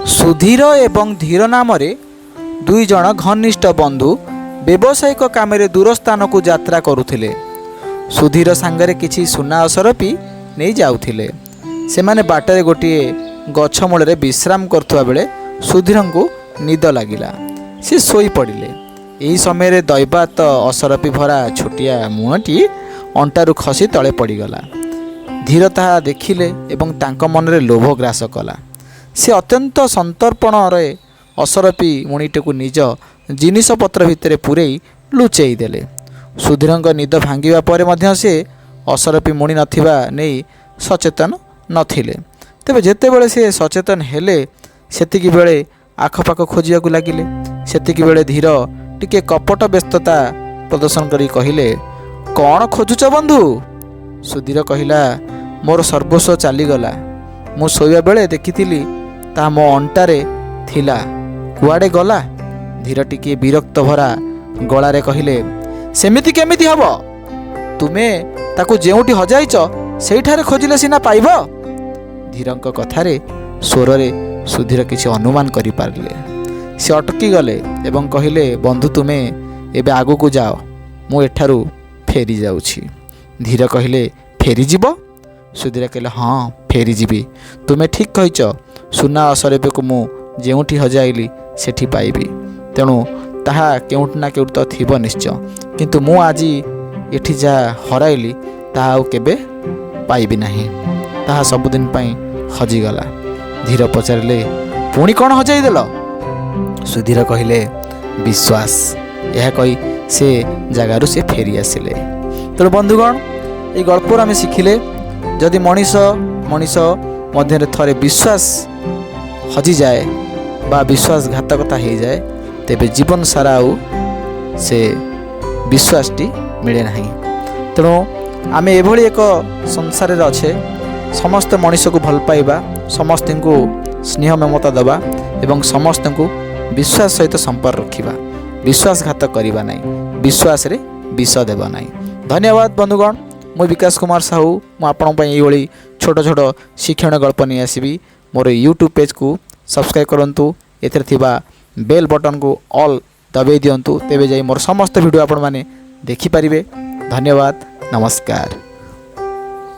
ସୁଧୀର ଏବଂ ଧୀର ନାମରେ ଦୁଇ ଜଣ ଘନିଷ୍ଠ ବନ୍ଧୁ ବ୍ୟବସାୟିକ କାମରେ ଦୂର ସ୍ଥାନକୁ ଯାତ୍ରା କରୁଥିଲେ। ସୁଧୀର ସାଙ୍ଗରେ କିଛି ସୁନା ଅସରପି ନେଇ ଯାଉଥିଲେ। ସେମାନେ ବାଟରେ ଗୋଟିଏ ଗଛ ମୂଳରେ ବିଶ୍ରାମ କରୁଥିବା ବେଳେ ସୁଧୀରଙ୍କୁ ନିଦ ଲାଗିଲା। ସେ ଶୋଇପଡ଼ିଲେ। ଏହି ସମୟରେ ଦୈବାତ ଅସରପି ଭରା ଛୋଟିଆ ମୁଣଟି ଅଣ୍ଟାରୁ ଖସି ତଳେ ପଡ଼ିଗଲା। ଧୀର ତାହା ଦେଖିଲେ ଏବଂ ତାଙ୍କ ମନରେ ଲୋଭ ଗ୍ରାସ କଲା। ସେ ଅତ୍ୟନ୍ତ ସନ୍ତର୍ପଣରେ ଅସରପି ମୁଣିଟିକୁ ନିଜ ଜିନିଷପତ୍ର ଭିତରେ ପୂରେଇ ଲୁଚେଇ ଦେଲେ। ସୁଧୀରଙ୍କ ନିଦ ଭାଙ୍ଗିବା ପରେ ମଧ୍ୟ ସେ ଅସରପି ମୁଣି ନଥିବା ନେଇ ସଚେତନ ନଥିଲେ। ତେବେ ଯେତେବେଳେ ସେ ସଚେତନ ହେଲେ, ସେତିକି ବେଳେ ଆଖପାଖ ଖୋଜିବାକୁ ଲାଗିଲେ। ସେତିକି ବେଳେ ଧୀର ଟିକେ କପଟ ବ୍ୟସ୍ତତା ପ୍ରଦର୍ଶନ କରି କହିଲେ, "କ'ଣ ଖୋଜୁଛ ବନ୍ଧୁ?" ସୁଧୀର କହିଲା, "ମୋର ସର୍ବସ୍ୱ ଚାଲିଗଲା। ମୁଁ ଶୋଇବା ବେଳେ ଦେଖିଥିଲି, ତାହା ମୋ ଅଣ୍ଟାରେ ଥିଲା। କୁଆଡ଼େ ଗଲା?" ଧୀର ଟିକିଏ ବିରକ୍ତ ଭରା ଗଳାରେ କହିଲେ, "ସେମିତି କେମିତି ହେବ? ତୁମେ ତାକୁ ଯେଉଁଠି ହଜାଇଛ, ସେଇଠାରେ ଖୋଜିଲେ ସିନା ପାଇବ।" ଧୀରଙ୍କ କଥାରେ ସ୍ୱରରେ ସୁଧୀର କିଛି ଅନୁମାନ କରିପାରିଲେ। ସେ ଅଟକି ଗଲେ ଏବଂ କହିଲେ, "ବନ୍ଧୁ, ତୁମେ ଏବେ ଆଗକୁ ଯାଅ, ମୁଁ ଏଠାରୁ ଫେରି ଯାଉଛି।" ଧୀର କହିଲେ, "ଫେରିଯିବ?" ସୁଧୀର କହିଲେ, "ହଁ, ଫେରିଯିବି। ତୁମେ ଠିକ୍ କହିଛ, ସୁନା ଅସରପିକୁ ମୁଁ ଯେଉଁଠି ହଜାଇଲି ସେଠି ପାଇବି। ତେଣୁ ତାହା କେଉଁଠି ନା କେଉଁଠି ତ ଥିବ ନିଶ୍ଚୟ। କିନ୍ତୁ ମୁଁ ଆଜି ଏଠି ଯାହା ହରାଇଲି, ତାହା ଆଉ କେବେ ପାଇବି ନାହିଁ। ତାହା ସବୁଦିନ ପାଇଁ ହଜିଗଲା।" ଧୀର ପଚାରିଲେ, "ପୁଣି କ'ଣ ହଜାଇ ଦେଲ?" ସୁଧୀର କହିଲେ, "ବିଶ୍ୱାସ।" ଏହା କହି ସେ ଜାଗାରୁ ସେ ଫେରି ଆସିଲେ। ତେଣୁ ବନ୍ଧୁଗଣ, ଏଇ ଗଳ୍ପରୁ ଆମେ ଶିଖିଲେ, ଯଦି ମଣିଷ ମଣିଷ ମଧ୍ୟରେ ଥରେ ବିଶ୍ୱାସ ହଜିଯାଏ ବା ବିଶ୍ୱାସଘାତକତା ହେଇଯାଏ, ତେବେ ଜୀବନ ସାରା ଆଉ ସେ ବିଶ୍ୱାସଟି ମିଳେ ନାହିଁ। ତେଣୁ ଆମେ ଏଭଳି ଏକ ସଂସାରରେ ଅଛେ, ସମସ୍ତେ ମଣିଷକୁ ଭଲ ପାଇବା, ସମସ୍ତଙ୍କୁ ସ୍ନେହ ମମତା ଦେବା ଏବଂ ସମସ୍ତଙ୍କୁ ବିଶ୍ୱାସ ସହିତ ସମ୍ପର୍କ ରଖିବା। ବିଶ୍ୱାସଘାତ କରିବା ନାହିଁ, ବିଶ୍ୱାସରେ ବିଷ ଦେବା ନାହିଁ। ଧନ୍ୟବାଦ ବନ୍ଧୁଗଣ। ମୁଁ ବିକାଶ କୁମାର ସାହୁ। ମୁଁ ଆପଣଙ୍କ ପାଇଁ ଏଇଭଳି ଛୋଟ ଛୋଟ ଶିକ୍ଷଣ ଗଳ୍ପ ନେଇ ଆସିବି। ମୋର ୟୁଟ୍ୟୁବ୍ ପେଜ୍କୁ ସବସ୍କ୍ରାଇବ୍ କରନ୍ତୁ, ଏଥିରେ ଥିବା ବେଲ୍ ବଟନ୍କୁ ଅଲ୍ ଦବାଇ ଦିଅନ୍ତୁ, ତେବେ ଯାଇ ମୋର ସମସ୍ତ ଭିଡ଼ିଓ ଆପଣମାନେ ଦେଖିପାରିବେ। ଧନ୍ୟବାଦ, ନମସ୍କାର।